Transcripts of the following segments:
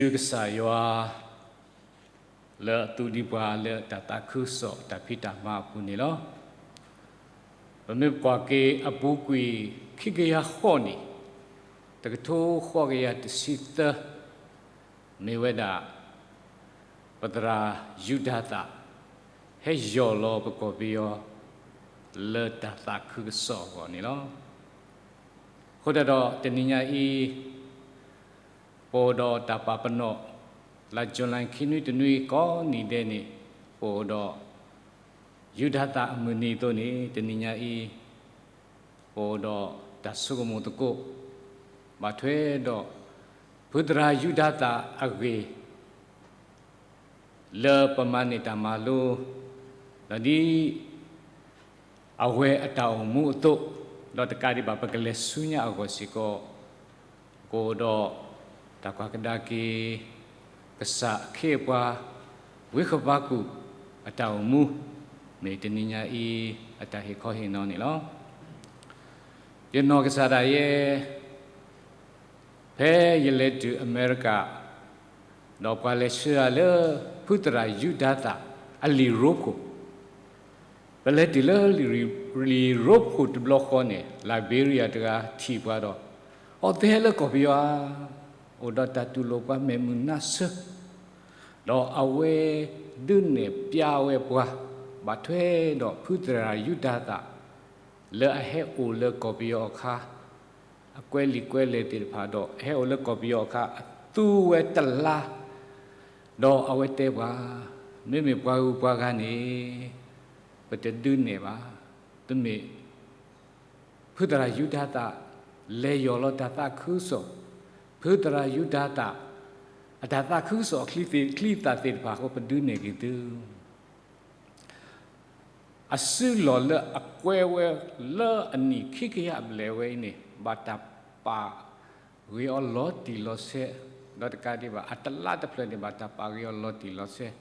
ပစံးဘျုးကစၢ်ယွၤ လၢအသူဒံးပှၤလၢတၢ်သးခုကစီၣ်တၢ်ဖံးတၢ်မၤအပူၤန့ၣ်လီၤ. ပမ့ၢ်ပကွၢ်က့ၤအပူၤကွံာ်ခံကယၤဃီန့ၣ်, တကထိဃိးကယၤတဆံသၢ မ့ၢ်ဝဲဒၣ် ပသရၣ်ယူဒၤသၣ် ဟဲယီၢ်လီၤပကီၢ်ပယီၤ လၢတၢ်သးခုကစီၣ်အဂီၢ်န့ၣ်လီၤ. အဃိသတးဒီးတနံၤညါအံၤ ပအိၣ်ဒီးတၢ်ပာ်ပနီၣ် လါယူၤလံခံနွံတနွံကိးနံၤဒဲးန့ၣ် ပအိၣ်ဒီး ယူဒၤသၣ်အမုၢ်နံၤအသိးန့ၣ် တနံၤညါအံၤ ပအိၣ်ဒီးတၢ်ဆိကမိၣ်သကိး ဘၣ်ထွဲဒီး ဖုသရၣ်ယူဒၤသၣ်အဂ့ၢ် လၢပမၤန့ၢ်တၢ်မၤလိ ဒီးဒ် အဝဲအတၢ်အိၣ်မူအသိး, ဒီးတကးဒံးဘၣ် ပကလဲၤဆူညါအဂီၢ်စ့ၢ်ကီး ကအိၣ်ဒီးတၢ်ကွၢ်ကဒါက့ၤ ကစၢ်အခ့အပှၤ ဝံဃဘးကူာ် အတၢ်အိၣ်မူ မ့ၢ်တနံၤညါအံၤ အတၢ်ဟ့ၣ်ခီဟ့ၣ်နီၤန့ၣ်လီၤ. ယနီၢ်ကစၢ်ဒၣ်ယဲ ဖဲယလဲၤတုၤအမဲရကၤ ဒီးပှၤလဲၤဆှၢယၤလၢ ဖုသရၣ်ယူဒၤသၣ် အလံာ်ရိဖှိၣ်, ပလဲၤတုၤလၢလံာ်ရိဖှိၣ်တဘျီဃီန့ၣ် Liberia တဂၤထံၣ်ပှၤဒီး အီၣ်သဲလၢကီၢ်ပယီၤဧါ, အိၣ်ဒီးတၢ်တူၢ်လိာ်ပှၤမဲာ်မုာ်နါဆၢ, ဒီးအဝဲဒုးနဲၣ်ပျါဝဲပှၤ ဘၣ်ထွဲဒီးဖုသရၣ်ယူဒၤသၣ် လၢအဟဲအိၣ်လၢကီၢ်ပယီၤအခါ အကွဲးလံာ်ကွဲးလဲၢ်သ့ၣ်တဖၣ်ဒီး ဟဲအိၣ်လၢကီၢ်ပယီၤအခါ အသူဝဲတလါ, ဒီးအဝဲတဲပှၤ, မ့မ့ၢ်ပှၤဂုၤပှၤဂၤန့ၣ် ပတဒုးနဲၣ်ဘၣ်, တမ့ၢ် ဖုသရၣ်ယူဒၤသၣ် လဲၤယီၢ်လီၤတၢ်သးခုကစီၣ်, ဖုသရၣ်ယူဒၤသၣ် အတၢ်သးခုကစီၣ်အချံသ့ၣ်ချံသၣ်သ့ၣ်တဖၣ်အဃိ ပဒုးနဲၣ်က့ၤသု အစုလီၢ်လၢအကွဲးဝဲလၢအနံၣ်ခံကယၤအဘျဲၣ်ဝဲအံၤန့ၣ် ဘၣ်တၢ်ပာ်ဂ့ၤအီၤလီၤတံၢ်လီၤဆဲး, ဒီးတကးဒံးဘၣ် အတလါတဖျၢၣ်န့ၣ် ဘၣ်တၢ်ပာ်ဂ့ၤအီၤလီၤတံၢ်လီၤဆဲး,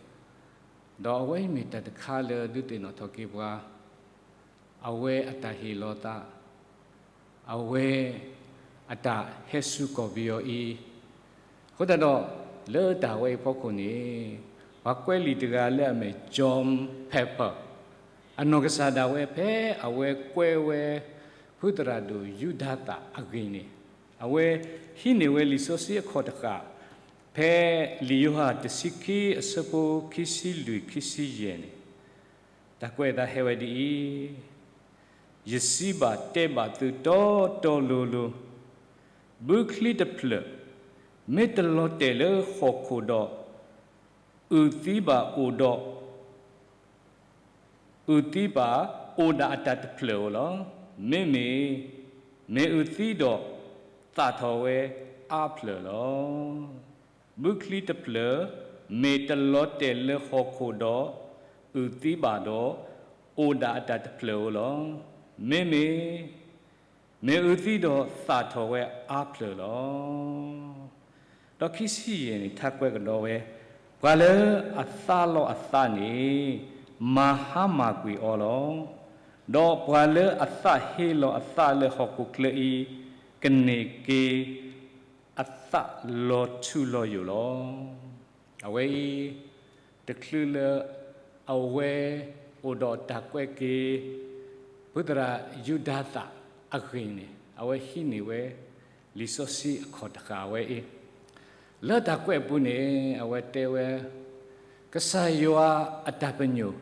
ဒီးအဝဲအံၤမ့ၢ်တၢ်တခါလၢဒုးသ့ၣ်နီၣ်ထီၣ်က့ၤပှၤ အဝဲအတၢ်ဟ့ၣ်လီၤသး, အဝဲအတၢ်ဟဲဆူကီၢ်ပယီၤအံၤ, အဃိသတးဒီး လၢတၢ်ဝဲအံၤဖီခိၣ်န့ၣ် ပှၤကွဲးလံာ်တဂၤလၢအမ့ၢ် John Piper အနီၢ်ကစၢ်ဒၣ်ဝဲဖဲအဝဲကွဲးဝဲ ဖုသရၣ်ဒိၣ်ယူဒၤသၣ်အဂ့ၢ်န့ၣ် အဝဲဟံးန့ၢ်ဝဲလံာ်စီဆှံအခီၣ်တဃၣ် ဖဲလံာ်ယိၤဟၣ်တဆံခံအဆၢဖိခံဆံလွံၢ်ခံဆံယဲၢ်န့ၣ် တၢ်ကွဲးအသးဟဲဝဲဒ်အံၤ, ယစံးဘၣ်တဲဘၣ်သုတီတီလိၤလိၤ, ဘုချံတဖျၢၣ် မ့ၢ်တလီၤတဲာ်လၢဟီၣ်ခိၣ်ဒီး အုၣ်သံဘၣ်အိၣ်ဒီး အုၣ်သံဘၣ်အိၣ်ဒၣ်အတၢ်တဖျၢၣ်ဧိၤလီၤ. မ့မ့ၢ် မ့ၢ်အုၣ်သံဒီး သၣ်ထီၣ်ဝဲအါဖျၢၣ်လီၤ. ဘုချံတဖျၢၣ် မ့ၢ်တလီၤတဲာ်လၢဟီၣ်ခိၣ်ဒီး အုၣ်သံဘၣ်ဒီး အိၣ်ဒၣ်အတၢ်တဖျၢၣ်ဧိၤလီၤ. မ့မ့ၢ် မ့ၢ်အုၣ်သံဒီးသၣ်ထီၣ်ဝဲအါဖျၢၣ်လီၤ. ဒီးခံဆံယဲၢ်န့ၣ် ထါကွဲးကဒီးဝဲ, ပှၤလၢအသါလီၤအသးန့ၣ် မၤဟါမၢ်ကွံာ်အီၤလီၤ. ဒီးပှၤလၢအသးဟ့လီၤအသးလၢဟီၣ်ခိၣ်ချၢအံၤ ကန့ၢ်က့ၤ အသးလီၤထူလီၤယိာ်လီၤ. အဝဲအံၤ တချုးလၢ အဝဲအိၣ်ဒီးတၢ်ကွဲးက့ၤ ဖုသရၣ်ယူဒၤသၣ်အဂ့ၢ်န့ၣ် အဝဲဟံးန့ၢ်ဝဲ လံာ်စီဆှံအခီၣ်တဃၣ်ဝဲအံၤ, လၢတၢ်ကွဲးအပူၤန့ၣ် အဝဲတဲဝဲ ကစၢ်ယွၤအတၢ်ပညိၣ်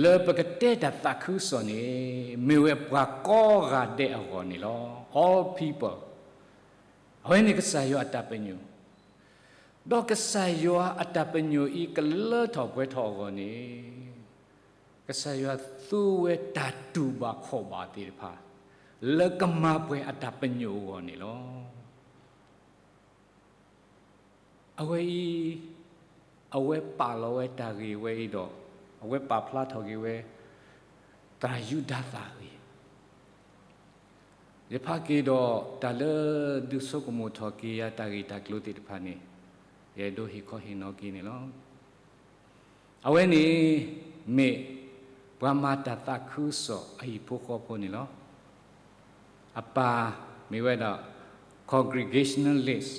လၢပကတဲတၢ်သးခုကစီၣ်န့ၣ် မ့ၢ်ဝဲပှၤကိးဂၤဒဲးအဂီၢ်န့ၣ်လီၤ. All people. အဝဲန့ၣ်ကစၢ်ယွၤအတၢ်ပညိၣ်, ဒီးကစၢ်ယွၤအတၢ်ပညိၣ်အံၤကလၢထီၣ်ပှဲၤထီၣ်အဂီၢ်န့ၣ် ကစၢ်ယွၤသူဝဲတၢ်တူၢ်ဘၣ်ခီၣ်ဘၣ်သ့ၣ်တဖၣ် လၢကမၤပှဲၤအတၢ်ပညိၣ်အဂီၢ်န့ၣ်လီၤ. အဝဲအံၤ အဝဲပာ်လီၤဝဲတၢ်ဂ့ၢ်ဝဲအံၤဒီး အဝဲပာ်ဖျါထီၣ်က့ၤဝဲ သရၣ်ယူဒၤသၣ်အဂ့ၢ် ယဖးက့ၤဒီးတၢ်လၢဒုးဆိကမိၣ်ထီၣ်က့ၤယၤတၢ်ဂ့ၢ်တၢ်ကျိၤသ့ၣ်တဖၣ်န့ၣ် ယအဲၣ်ဒိးဟ့ၣ်ခီဟ့ၣ်နီၤက့ၤန့ၣ်လီၤ. အဝဲန့ၣ် မ့ၢ်ပှၤမၤတၢ်သးခုကစီၣ်အဟံၣ်ဖိဃီဖိန့ၣ်လီၤ. အပၢ်မ့ၢ်ဝဲဒၣ် congregationalist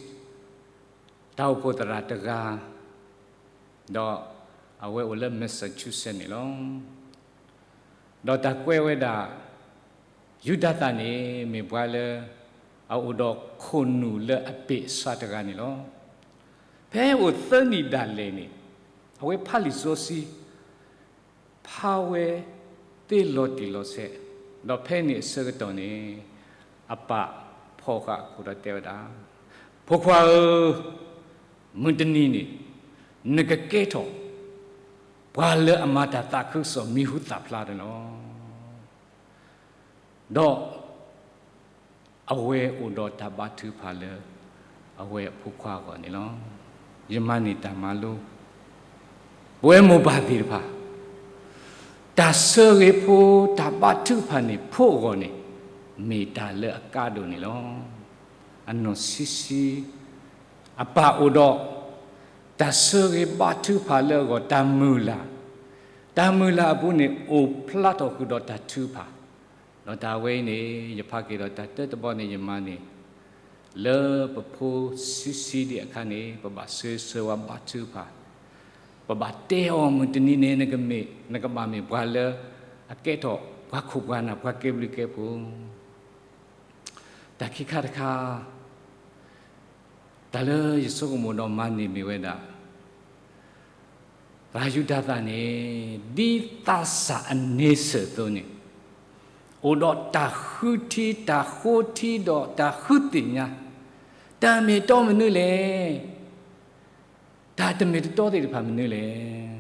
တၢ်အိၣ်ဖှိၣ်သရၣ်တဂၤ, ဒီးအဝဲအိၣ်လၢ Massachusetts န့ၣ်လီၤ. ဒီးတၢ်ကွဲးဝဲဒၣ် ယူဒၤသၣ်န့ၣ် မ့ၢ်ပှၤလၢ အအိၣ်ဒီးခိၣ်နူာ်လၢအပ့ၢ်အဆၢတဂၤန့ၣ်လီၤ. ဖဲအိၣ်သၢနံၣ်ဒၣ်လဲာ်န့ၣ် အဝဲဖးလံာ်စီဆှံ ဖးဝဲသ့လီၤတံၢ်လီၤဆဲး, ဒီးဖဲန့ၣ်အဆၢကတီၢ်န့ၣ် အပၢ်ဖီၣ်ဃာ်အခိၣ်ဒီးတဲဝဲဒၣ်, ဖိခွါဧၢ, မုၢ်တနံၤန့ၣ် နကကဲထီၣ် ပှၤလၢအမၤတၢ်သးခုကစီၣ်မံၤဟူသၣ်ဖျါန့ၣ်လီၤ. ဒီးအဝဲအိၣ်ဒီးတၢ်ဘါထုကဖၣ်လၢ အဝဲအဖိခွါအဂီၢ်န့ၣ်လီၤ. ယမၤန့ၢ်တၢ်မၤလိ ပဝဲမိၢ်ပၢ်သ့ၣ်တဖၣ် တၢ်ဆၢဂ့ၤဖိ တၢ်ဘါထုကဖၣ်န့ၣ် ဖိအဂီၢ်န့ၣ် မ့ၢ်တၢ်လၢအကါဒိၣ်န့ၣ်လီၤ. အနီၢ်ဆံးဆံး အပၢ်အိၣ်ဒီး တၢ်ဆၢဂ့ၤဘါထုကဖၣ်လၢအဂီၢ် တၢ်မုၢ်လၢ်, တၢ်မုၢ်လၢ်အပူၤန့ၣ် အိၣ်ဖျါထီၣ်ဃုာ်ဒီးတၢ်ထုကဖၣ်, ဒီးတၢ်ဝဲအံၤန့ၣ် ယဖးက့ၤဒီးတၢ်တၢတဘီန့ၣ် ယမၤန့ၢ် လၢပဖိဆံးဆံးဒံးအခါန့ၣ် ပဘၣ်ဆၢဂ့ၤဆၢဝါဘါထုကဖၣ်, ပဘၣ်တဲအီၤ မုၢ်တနံၤန့ၣ် နကမ့ၢ် နကဘၣ်မ့ၢ်ပှၤလၢ အကဲထီၣ်ပှၤခိၣ်ပှၤနၢ် ပှၤကဲဘျုးကဲဖှိၣ်. တၢ်ခံခါတခါ တၢ်လၢယဆိကမိၣ်ဒီးမၤန့ၢ်မ့ၢ်ဝဲဒၣ် သရၣ်ယူဒၤသၣ်န့ၣ် ဒ်သးစၢ်အန့ဆၢၣ်အသိးန့ၣ် အိၣ်ဒီးတၢ်ဃုထံ တၢ်ဃိထံ ဒီးတၢ်ဃုသ့ၣ်ညါ, တၢ်မ့ၢ်တီမနုၤလဲၣ်, တၢ်တမ့ၢ်တတီသ့ၣ်တဖၣ်မနုၤလဲၣ်.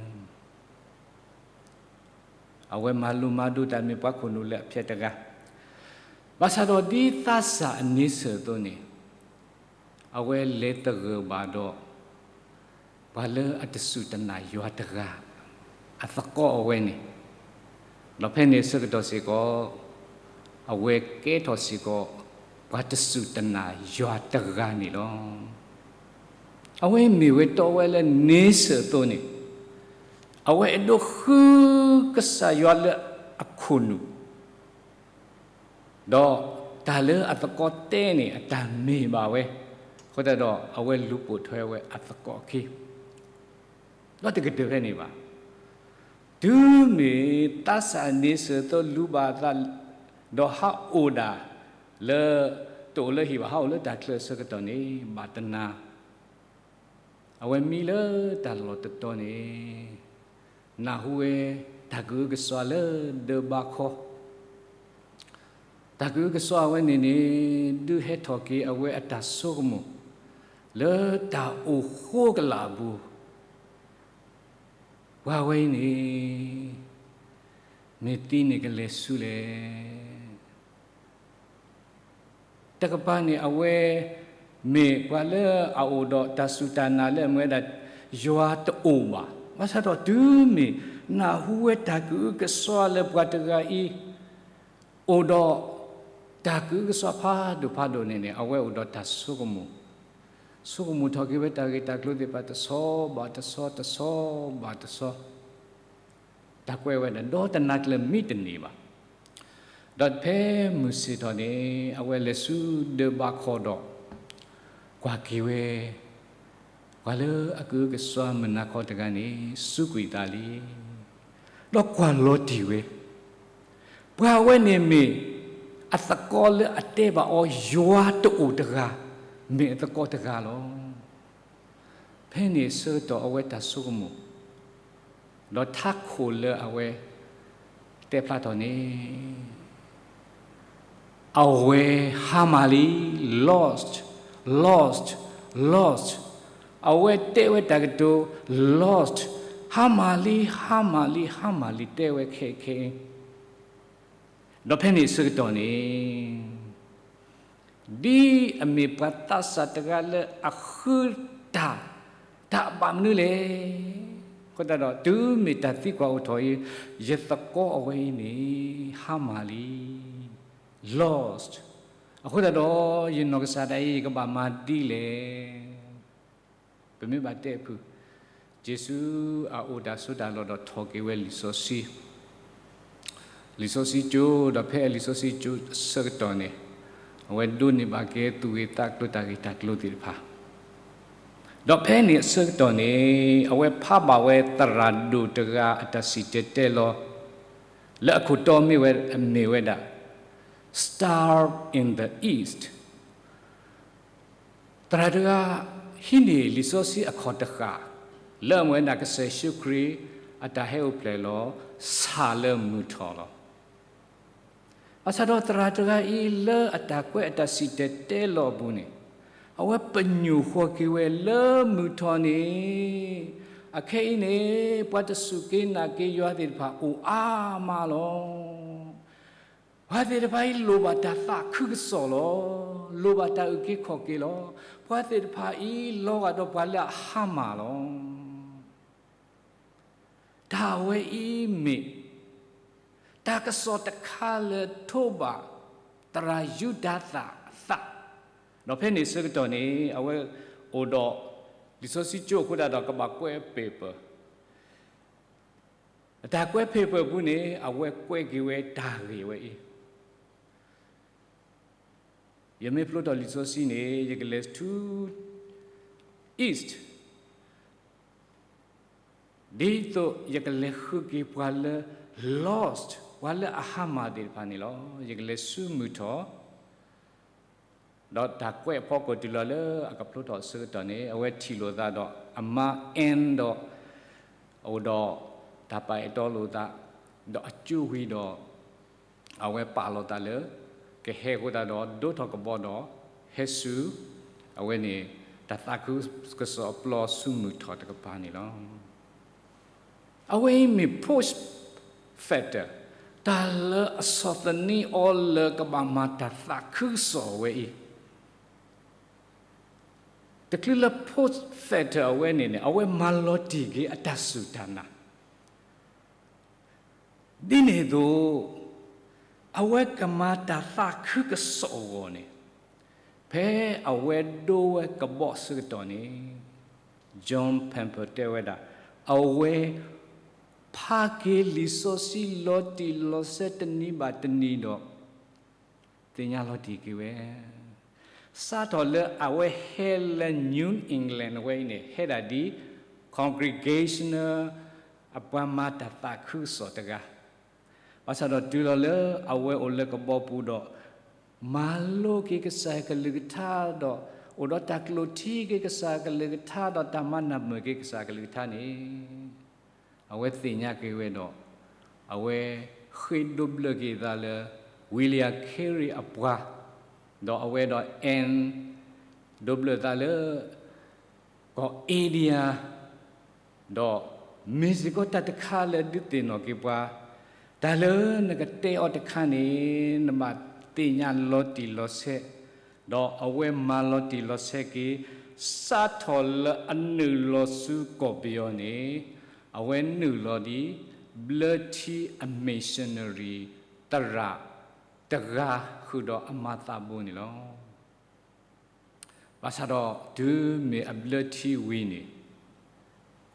အဝဲမၤလိမၤဒိးတၢ် မ့ၢ်ပှၤခိၣ်နူာ်လၢအဖျဲၣ်တဂၤ, ဘၣ်ဆၣ်ဒီးဒ်သးစၢ်အန့ဆၢၣ်အသိးန့ၣ် အဝဲလဲၤသဂၢၢ်ဘၣ်ဒီး ပှၤလၢအတစူၢ်တနာ်ယွၤတဂၤ အသကိးအဝဲန့ၣ်, ဒီးဖဲန့ၣ်အဆၢကတီၢ်စ့ၢ်ကီး အဝဲကဲထီၣ်စ့ၢ်ကီး ပှၤတစူၢ်တနာ်ယွၤတဂၤန့ၣ်လီၤ. အဝဲမ့ၢ်ဝဲတီဝဲလၢန့ဆၢၣ်အသိးန့ၣ်, အဝဲအဲၣ်ဒိးဃုကစၢ်ယွၤလၢအခိၣ်နူာ် ဒီးတၢ်လၢအသကိးတဲန့ၣ် အတၢ်မ့ၢ်ဘၣ်ဝဲ, အဃိသတးဒီး အဝဲလူၤပိာ်ထွဲဝဲအသကိးအခံ, ဒီးတကတၢၢ်ဖဲန့ၣ်ဘၣ်. တုၤမ့ၢ်သးစၢ်န့ဆၢၣ်အသိးလူၤဘၣ်အသး ဒီးဟးအိၣ်ဒၣ်လၢ တအိၣ်လၢဟံၣ်ဘၣ် ဟးအိၣ်လၢတၢ်ချၢအဆၢကတီၢ်န့ၣ် ဘၣ်တနၤ အဝဲမံလၢတၢ်လီၢ်တတီၤန့ၣ် နၢ်ဟူဝဲတၢ်ကအုကစွါလၢဒၢးဘးခီ, တၢ်ကအုကစွါအဝဲန့ၣ်န့ၣ် ဒုးဟဲထီၣ်က့ၤအဝဲအတၢ်ဆိကမိၣ် လၢတၢ်အိၣ်ဃိကလာ်အပူၤ, ပှၤဝဲအံၤန့ၣ် မ့ၢ်သံန့ၣ်ကလဲၤဆူလဲၣ်. တကပၤန့ၣ် အဝဲမ့ၢ်ပှၤလၢအအိၣ်ဒီးတၢ်စူၢ်တၢ်နာ်လၢအမ့ၢ်ဝဲဒၣ် ယွၤတအိၣ်ဘၣ်. ဘၣ်ဆၣ်ဒီးတုၤမ့ၢ်နၢ်ဟူဝဲတၢ်ကအုကစွါလၢပှၤတဂၤအံၤ အိၣ်ဒီးတၢ်ကအုကစွါဖးဒိၣ်ဖးဒိၣ်န့ၣ်န့ၣ် အဝဲအိၣ်ဒီးတၢ်ဆိကမိၣ်, ဆိကမိၣ်ထီၣ်က့ၤဝဲတၢ်ဂ့ၢ်တၢ်ကျိၤသ့ၣ်တဖၣ်တဆီဘၣ်တဆီ တဆီဘၣ်တဆီ တၢ်ကွဲးဝဲဒၣ် ဒီးတနၤကျၢၤမံတန့ၢ်ဘၣ်. ဒီးဖဲမုၢ်ဆ့ၣ်ထီၣ်န့ၣ် အဝဲလဲၤဆူဒၢးဘးခီဒီး ကွၢ်က့ၤဝဲ ပှၤလၢအကအုကစွါမုၢ်နၤခီတဂၤန့ၣ် စူးကွံာ်သးလံ. ဒီးကွၢ်လီၤတံၢ်ဝဲ, ပှၤဝဲန့ၣ်မ့ၢ်အသကိးလၢအတဲဘၣ်အီၤ ယွၤတအိၣ်တဂၤ, မ့ၢ်အသကိးတဂၤလီၤ. ဖဲန့ၣ်အဆၢကတီၢ်အဝဲတၢ်ဆိကမိၣ်, ဒီးထးခိၣ်လၢအဝဲတဲဖျါထီၣ်န့ၣ် အဝဲဟါမၢ်လံ, lost, lost, lost. အဝဲတဲဝဲတၢ်ကတိၤ lost, ဟါမၢ်လံ, ဟါမၢ်လံ, ဟါမၢ်လံ တဲဝဲခဲခဲအံၤ. ဒီးဖဲန့ၣ်အဆၢကတီၢ်န့ၣ် ဒ်အမ့ၢ်ပှၤသးစၢ်တဂၤလၢအဃုတၢ်, တၢ်အဘၣ်မနုၤလဲၣ်. အဃိသတးဒီး တုၤမ့ၢ်တၢ်သံကွၢ်အိၣ်ထီၣ်အံၤ ယသကိးအဝဲအံၤန့ၣ် ဟါမၢ်လံ, lost. အဃိသတးဒီး ယနီၢ်ကစၢ်ဒၣ်အံၤ ယကဘၣ်မၤဒ်လဲၣ်. ပမ့ၢ်ဘၣ်တဲအဖုၣ်, က့ၤဆူအအိၣ်တၢ်ဆိးတၢ်လီၢ်ဒီးထီၣ်က့ၤဝဲလံာ်စီဆှံ, လံာ်စီဆှံကၠိ, ဒီးဖဲအလံာ်စီဆှံကၠိအဆၢကတီၢ်န့ၣ် အဝဲဒိးန့ၢ်ဘၣ်က့ၤသူၣ်ဂ့ၤသးကျိၤတၢ်ဂ့ၢ်တၢ်ကျိၤသ့ၣ်တဖၣ်, ဒီးဖဲန့ၣ်အဆၢကတီၢ်န့ၣ် အဝဲဖးဘၣ်ဝဲသရၣ်ဒိၣ်တဂၤအတၢ်စံၣ်တဲၤတဲလီၤ လၢအခိၣ်တီမ့ၢ်ဝဲ မ့ၢ်ဝဲဒၣ် Star in the East သရၣ်တဂၤ ဟံးန့ၢ်လံာ်စီဆှံအခီၣ်တဃၣ် လၢအမ့ၢ်ဝဲဒၣ်ကစၢ်ယ့ၣ်ၡူးခရံာ် အတၢ်ဟဲအိၣ်ဖျဲၣ်လီၤ ဆၣ်လၢမုၢ်ထီၣ်လီၤ. ဘၣ်ဆၣ်ဒီးသရၣ်တဂၤအံၤလၢအတၢ်ကွဲးအတၢ်စံၣ်တဲၤတဲလီၤအပူၤန့ၣ် အဝဲပညိၣ်ဃီၤက့ၤဝဲလၢမုၢ်ထီၣ်န့ၣ် အခဲအံၤန့ၣ် ပှၤတစူၢ်က့ၤနာ်က့ၤယွၤသ့ၣ်တဖၣ်အိၣ်အါမးလီၤ. ပှၤသ့ၣ်တဖၣ်အံၤလိၣ်ဘၣ်တၢ်သးခုကစီၣ်လီၤ. လိၣ်ဘၣ်တၢ်အုၣ်က့ၤခီၣ်က့ၤလီၤ. ပှၤသ့ၣ်တဖၣ်အံၤလီၤဂာ်ဒီးပှၤလၢအဟါမၢ်လီၤ. တၢ်ဝဲအံၤမ့ၢ် တၢ်ကစီၣ်တခါလၢထိးဘၣ် သရၣ်ယူဒၤသၣ်အသး, ဒီးဖဲန့ၣ်ဆၢကတီၢ်န့ၣ် အဝဲအိၣ်ဒီး လံာ်စီဆှံကၠိအဃိသတးဒီး ကဘၣ်ကွဲး paper, အတၢ်ကွဲး paper ပူၤန့ၣ် အဝဲကွဲးက့ၤဝဲတၢ်ဂ့ၢ်ဝဲအံၤ ယမ့ၢ်ဖျိထီၣ်လံာ်စီဆှံန့ၣ် ယကလဲၤဆူ East, ဒ်သိးယကလဲၤဃုက့ၤပှၤလၢ lost, ပှၤလၢအဟါမၢ်သ့ၣ်တဖၣ်န့ၣ်လီၤ. ယကလဲၤဆူမုၢ်ထီၣ်, ဒီးတၢ်ကွဲးအဖီခိၣ်တုၤလီၤလၢအကဖျိထီၣ်အဆၢကတီၢ်န့ၣ် အဝဲထံၣ်လိာ်သးဒီးအမါ Ann ဒီး အိၣ်ဒီးတၢ်ပာ်အဲၣ်တီလိာ်သး, ဒီးအကၠိဝံၤဒီး အဝဲပာ်လီၤသးလၢ ကဟဲအဃိသတးဒီး ဒိးထီၣ်ကဘီဒီး ဟဲဆူ အဝဲန့ၣ် တၢ်သးခုကစီၣ်အပျီဆူမုၢ်ထီၣ်တကပၤန့ၣ်လီၤ. အဝဲအံၤမ့ၢ် post factor, တၢ်လၢအဆီၣ်သနံးအီၤလၢကဘၣ်မၤတၢ်သးခုကစီၣ်အဝဲအံၤ တချုးလၢ post factor အဝဲန့ၣ်န့ၣ် အဝဲမၤလီၤတံၢ်က့ၤအတၢ်စူၢ်တၢ်နာ် ဒ်န့ၣ်အသိး အဝဲကမၤတၢ်သးခုကစီၣ်အဂီၢ်န့ၣ် ဖဲအဝဲဒိဝဲကဘီဆၢကတီၢ်န့ၣ် John Piper တဲဝဲဒၣ် အဝဲဖးက့ၤလံာ်စီဆှံလီၤတံၢ်လီၤဆဲးတနံၤဘၣ်တနံၤဒီး သ့ၣ်ညါလီၤတံၢ်က့ၤဝဲ စးထီၣ်လၢအဝဲဟဲလၢ New England အဝဲအံၤန့ၣ် ဟဲဒၣ်ဒ် congregational အပှၤမၤတၢ်သးခုကစီၣ်တဂၤ, ဘၣ်ဆၣ်ဒီးတုၤလီၤလၢအဝဲအိၣ်လၢကဘီပူၤဒီး မၤလိက့ၤကစၢ်ကလုၢ်ကထါဒီး အိၣ်ဒီးတၢ်ကျိၣ်ထံက့ၤကစၢ်ကလုၢ်ကထါဒီးတၢ်မၤနၢ်မုာ်က့ၤကစၢ်ကလုၢ်ကထါန့ၣ် အဝဲသ့ၣ်ညါက့ၤဝဲဒီး အဝဲဃ့ဒိးဘျၢက့ၤသးလၢ William Carey အပှၤ, ဒီးအဝဲဒီး Ann ဒိးဘျၢသးလၢ ကီၢ် India ဒီး မ့ၢ်စ့ၢ်ကီးတၢ်တခါလၢဒုးသ့ၣ်နီၣ်က့ၤပှၤ, တၢ်လၢနကတဲအီၤတခါန့ၣ် နဘၣ်သ့ၣ်ညါလီၤတံၢ်လီၤဆဲး, ဒီးအဝဲမၤလီၤတံၢ်လီၤဆဲးက့ၤ စးထီၣ်လၢအနုာ်လီၤဆူကီၢ်ပယီၤန့ၣ် အဝဲနုာ်လီၤဒ် ဘျၢထံအ missionary သရၣ်တဂၤဃုာ်ဒီးအမၤသးဘိန့ၣ်လီၤ. ဘၣ်ဆၣ်ဒီးတုၤမ့ၢ်အဘျၢထံဝံၤန့ၣ်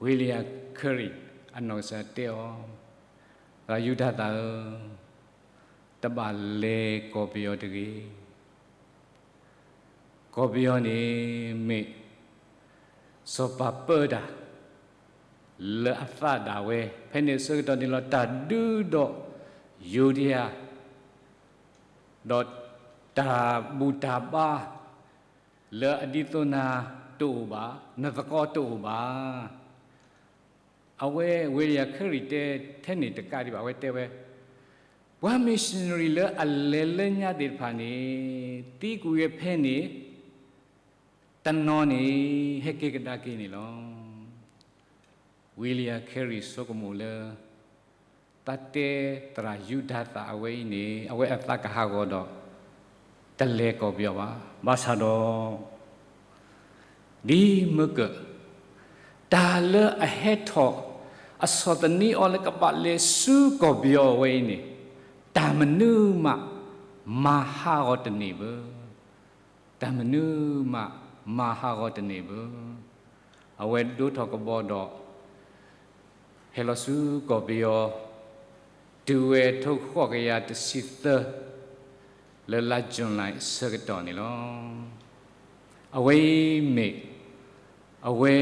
William Carey အနီၢ်ကစၢ်တဲအီၤ, သရၣ်ယူဒၤသၣ်ဧၢ, တဘၣ်လဲၤကီၢ်ပယီၤတဂ့ၤ. ကီၢ်ပယီၤန့ၣ်မ့ၢ် စီၤပၤပၢတၢ် လၢအသးဒၣ်ဝဲ, ဖဲန့ၣ်အဆၢကတီၢ်န့ၣ်လီၤ တၢ်ဒုဒီးယိၤဒယၤ ဒီးတၢ်ဘူၣ်တၢ်ဘါ လၢအဒ်သိးနၤတအိၣ်ဘၣ်, နသကိးတအိၣ်ဘၣ်. အဝဲ William Carey တဲထဲန့ၣ်တကးဒံးဘၣ် အဝဲတဲဝဲ, ပှၤ missionary လၢအလဲၤလၢညါသ့ၣ်တဖၣ်န့ၣ် သံကွံာ်ဝဲဖဲန့ၣ် တနီၤန့ၣ် ဟဲက့ၤကဒါက့ၤန့ၣ်လီၤ. William Carey ဆိကမိၣ်လၢ တၢ်တဲသရၣ်ယူဒၤသၣ်အဝဲအံၤန့ၣ် အဝဲအသးကဟးဂီၤဒီး တလဲၤကီၢ်ပယီၤဘၣ်. ဘၣ်ဆၣ်ဒီး ဒ်မ့ၢ်ကၢၢ် တၢ်လၢအဟဲထီၣ် အဆီၣ်သနံးအီၤလၢကဘၣ်လဲၤဆူကီၢ်ပယီၤအဝဲအံၤန့ၣ် တၢ်မနုၤမး မၤဟးဂီၤတန့ၢ်ဘၣ်. တၢ်မနုၤမး မၤဟးဂီၤတန့ၢ်ဘၣ်. အဝဲဒိးထီၣ်ကဘီဒီး ဟဲလီၤဆူကီၢ်ပယီၤ တုၤဝဲထိၣ်ဃိးကယၤတဆံသၢ လၢလါ July အဆၢကတီၢ်န့ၣ်လီၤ. အဝဲအံၤမ့ၢ် အဝဲ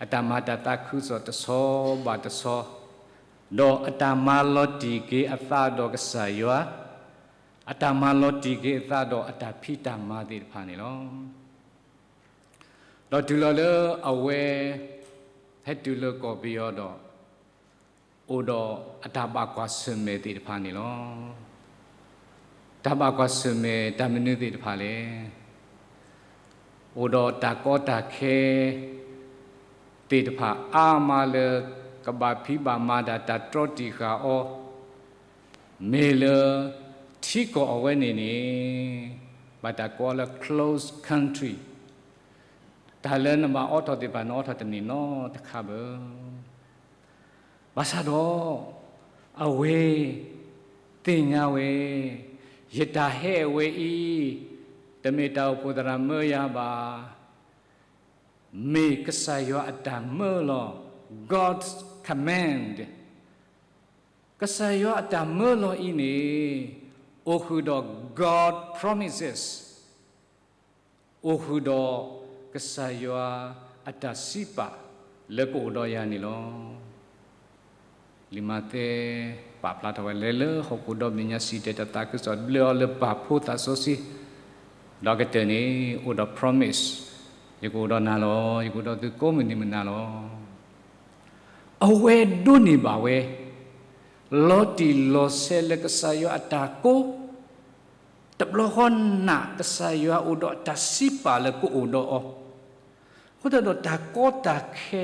အတၢ်မၤတၢ်သးခုကစီၣ်တဆီဘၣ်တဆီ, ဒီးအတၢ်မၤလီၤတံၢ်က့ၤအသးဒီးကစၢ်ယွၤ, အတၢ်မၤလီၤတံၢ်က့ၤအသးဒီးအတၢ်ဖံးတၢ်မၤသ့ၣ်တဖၣ်န့ၣ်လီၤ. ဒီးတုၤလီၤလၢအဝဲ ဟဲတုၤလၢကီၢ်ပယီၤဒီး အိၣ်ဒီးအတၢ်ဘၣ်ကွၢ်ဆၢၣ်မဲာ်သ့ၣ်တဖၣ်န့ၣ်လီၤ. တၢ်ဘၣ်ကွၢ်ဆၢၣ်မဲာ်တၢ်မနုၤသ့ၣ်တဖၣ်လဲၣ်. အိၣ်ဒီးတၢ်ကီတၢ်ခဲ သ့ၣ်တဖၣ်အါမးလၢ ကဘၣ်ဖံးဘၣ်မၤဒၣ်တၢ်တြီတံာ်ဃာ်အီၤ, မ့ၢ်လၢ ထံကီၢ်အဝဲန့ၣ်န့ၣ် ဘၣ်တၢ်ကိးလၢ closed country, တၢ်လၢနဘၣ်အိးထီၣ်သ့ၣ်တဖၣ် နအိးထီၣ်တန့ၢ်နီတခါဘၣ်. ဘၣ်ဆၣ်ဒီး အဝဲ သ့ၣ်ညါဝဲ, ယတၢ်ဟဲအဝဲအံၤ တမ့ၢ်တၢ်အိၣ်ဖှိၣ်သရၣ်မၢယၤဘၣ်, မ့ၢ်ကစၢ်ယွၤအတၢ်မၢလီၤ, God's command. ကစၢ်ယွၤအတၢ်မၢလီၤအံၤန့ၣ် အိၣ်ဃုာ်ဒီး God promises, အိၣ်ဃုာ်ဒီး ကစၢ်ယွၤအတၢ်စံးပာ်လၢကအိၣ်ဒီးယၤန့ၣ်လီၤ. လံာ်မးသဲ ပာ်ဖျါထီၣ်ဝဲ လဲၤလၢဟီၣ်ခိၣ်ဒီဘ့ၣ်ညါ စံၣ်တဲၤတၢ်သးခုကစီၣ် ဘျၢအီၤလၢပၢ်ဖိသးစီဆှံ, ဒီးကတၢၢ်န့ၣ် အိၣ်ဒီး promise, ယကအိၣ်ဒီးနၤလီၤ, ယကအိၣ်ဒီးသုကိးမုၢ်နံၤမုၢ်နၤလီၤ. အဝဲဒိးန့ၢ်ဘၣ်ဝဲ လီၤတံၢ်လီၤဆဲးလၢကစၢ်ယွၤအတၢ်ကိး, တဘျီဃီနးကစၢ်ယွၤအိၣ်ဒီးအတၢ်စံးပာ်လၢကအိၣ်ဒီးအီၤ, အဃိသတးဒီးတၢ်ကီတၢ်ခဲ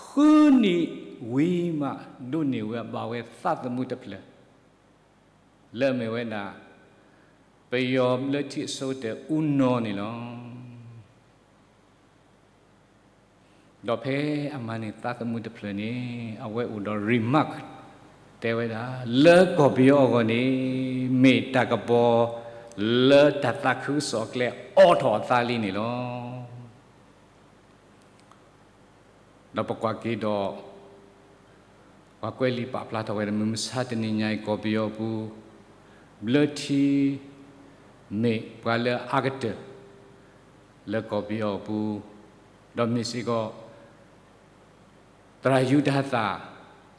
ဃုနံၣ်ဝံၤမး ဒိးန့ၢ်ဝဲဘၣ်ဝဲသးသမူတဖျၢၣ် လၢအမ့ၢ်ဝဲဒၣ် ပယီၤလၢထံအဆိကတၢၢ် ဦးနော် န့ၣ်လီၤ. ဒီးဖဲအမၤန့ၢ်သးသမူတဖျၢၣ်န့ၣ် အဝဲအိၣ်ဒီး remark တဲဝဲဒၣ် လၢကီၢ်ပယီၤအဂီၢ်န့ၣ် မ့ၢ်တၢ်ကပီၤလၢတၢ်သးခုကစီၣ်အကျဲ အိးထီၣ်အသးလံန့ၣ်လီၤ. ဒီးပကွၢ်က့ၤဒီး ပှၤကွဲးလံာ်ပာ်ဖျါထီၣ်ဝဲ မုၢ်မဆါတနံၤညါအံၤ ကီၢ်ပယီၤအပူၤ ဘျၢထံ မ့ၢ်ပှၤလၢအအါကတၢၢ် လၢကီၢ်ပယီၤအပူၤ, ဒီးမ့ၢ်စ့ၢ်ကီး သရၣ်ယူဒၤသၣ်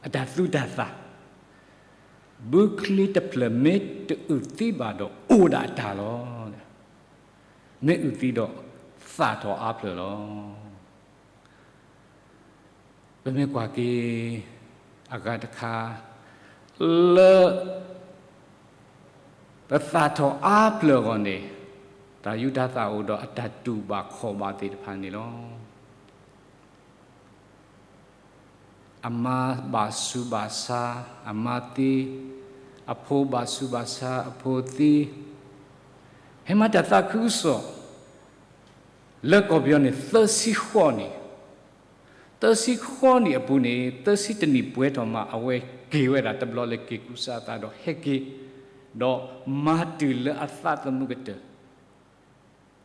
အတၢ်သူတၢ်သၣ်, ဘုချံတဖျၢၣ်မ့ၢ်တအုၣ်သံဘၣ်ဒီး အိၣ်ဒၣ်အတၢ်လီၤ. မ့ၢ်အုၣ်သံဒီး သၣ်ထီၣ်အါဖျၢၣ်လီၤ. ပမ့ၢ်ကွၢ်က့ၤ အဂၤတခါ လၢ ပသၣ်ထီၣ်အါဖျၢၣ်အဂီၢ်န့ၣ် သရၣ်ယူဒၤသၣ်အိၣ်ဒီးအတၢ်တူၢ်ဘၣ်ခီၣ်ဘၣ်သ့ၣ်တဖၣ်န့ၣ်လီၤ. အမါဘၣ်ဆူးဘၣ်ဆါ အမါသံ, အဖိဘၣ်ဆူးဘၣ်ဆါ အဖိသံ, ဟဲမၤတၢ်သးခုကစီၣ် လၢကီၢ်ပယီၤန့ၣ် သၢဆံဃိးနံၣ်, သၢဆံဃိးနံၣ်အပူၤန့ၣ် သၢဆံတနံၣ်ပှဲၤထီၣ်မး အဝဲက့ၤဝဲဒၣ်တဘျီလၢက့ၤကူစါအသးဒီးဟဲက့ၤ, ဒီးမၤတုၤလၢအသးသမူကတၢၢ်,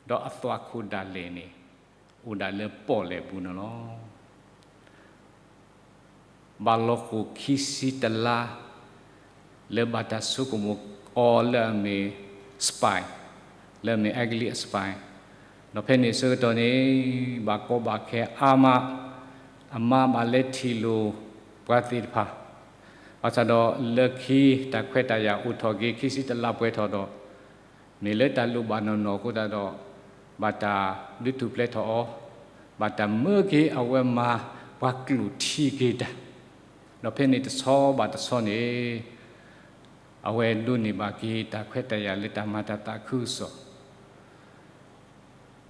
ဒီးအသွၣ်ခိၣ်ဒၣ်လဲာ်န့ၣ် အိၣ်ဒၣ်လၢပီၣ်လဲၣ်ပူၤန့ၣ်လီၤ. ဘၣ်လီၤဃိာ်ခံဆံတလါ လၢဘၣ်တၢ်ဆိကမိၣ်အီၤလၢအမ့ၢ် spy, လၢအမ့ၢ်အဲကလံးအ spy, ဒီးဖဲန့ၣ်အဆၢကတီၢ်န့ၣ် ဘၣ်ကီဘၣ်ခဲအါမး, အမါဘၣ်လဲၤထံၣ်လိာ်ပှၤသ့ၣ်တဖၣ်, ဘၣ်ဆၣ်ဒီးလၢခံတၢ်ခွဲးတၢ်ယာ်အိၣ်ထီၣ်က့ၤ ခံဆံတလါပှဲၤထီၣ်ဒီး မ့ၢ်လၢတၢ်လိၣ်ဘၣ်နီၢ်နီၢ်အဃိသတးဒီး ဘၣ်တၢ်ဒုးထူၣ်ဖျဲးထီၣ်အီၤ, ဘၣ်တၢ်မၢက့ၤအဝဲမၤပှၤကျိၣ်ထံက့ၤတၢ်, ဒီးဖဲန့ၣ်တဆီဘၣ်တဆီန့ၣ် အဝဲဒိးန့ၢ်ဘၣ်က့ၤတၢ်ခွဲးတၢ်ယာ်လၢတၢ်မၤတၢ်သးခုကစီၣ်